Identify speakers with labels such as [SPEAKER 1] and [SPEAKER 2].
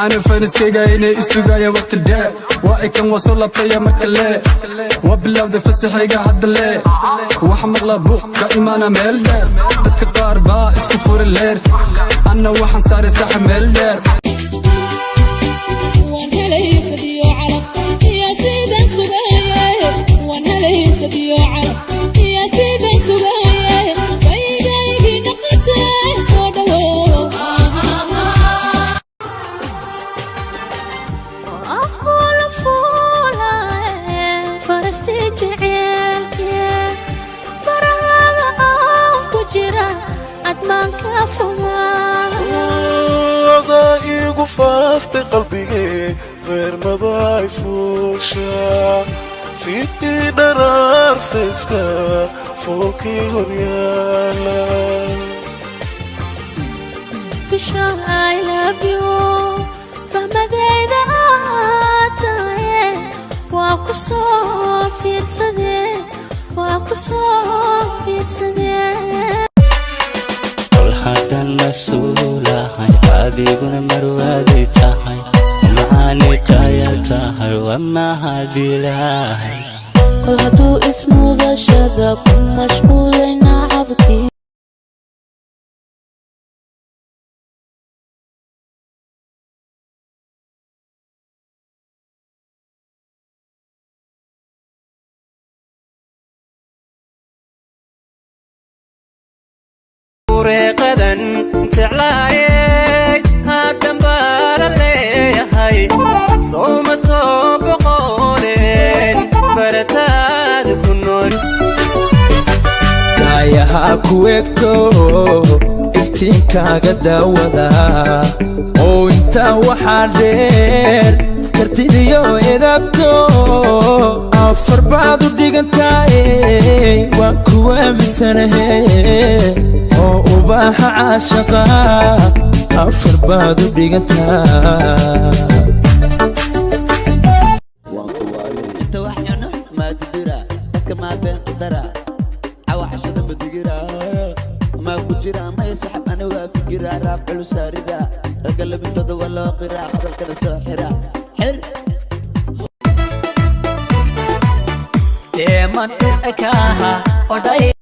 [SPEAKER 1] Ana fans-kayga inay isugayaan waqti dheer. Waa ikan, waa soo laabtaya marka le waa bilowday fasaxayga. Hadda le waxa maqlaa buuq ka imaana meel dheer. Dadka qaar baa isku furi leer, anna waxaan saaray saxa meel dheer.
[SPEAKER 2] Waan helay sadiyo calaf iyo siiban sugaye. Waan helay sadiyo calaf iyo siiban sugaye. Faydaygii noqotee, soo dhawow. Afuula fuulaye farastii jeceelkee, farahaaga aan ku jira admaanka fogaa.
[SPEAKER 3] Adaa iigu faaftay qalbigee, reermaday fuusha fiidii dharaar feeska foolkii horyaala.
[SPEAKER 2] Fishan, I love you. Fahmadayda aad tahay waa ku soo fiirsadee, waa ku soo fiirsadee.
[SPEAKER 4] Kol haddaan mas-uulahay, adiguna marwaaday tahay, macaani dhaya tahay, waa mahadilaahay.
[SPEAKER 5] Kol hadduu ismudashada ku mashquulay nacabkii.
[SPEAKER 6] Reeqadan jeclaayey haatan baa la leeyahay, sowma soo boqoleen barataada ku nool.
[SPEAKER 7] Gaayaha ku egto, iftiinkaaga daawada oo intaa waxaa dheer kartidiyo edabto. Afar baad u dhigantaaye, waan ku aaminsanahe oo ubaaxa caashaqa. Afar baad u dhigantaa.
[SPEAKER 8] Inta wax cuno maa didira, dadka maa been qadara, cawa cashada ma digira, maa ku jira may saxab. Aniga fikira raab culusaarida, ragga labintooda waa loo qiraa, hadalkana soo xira xir.
[SPEAKER 6] Deeman u ekaaha odhay.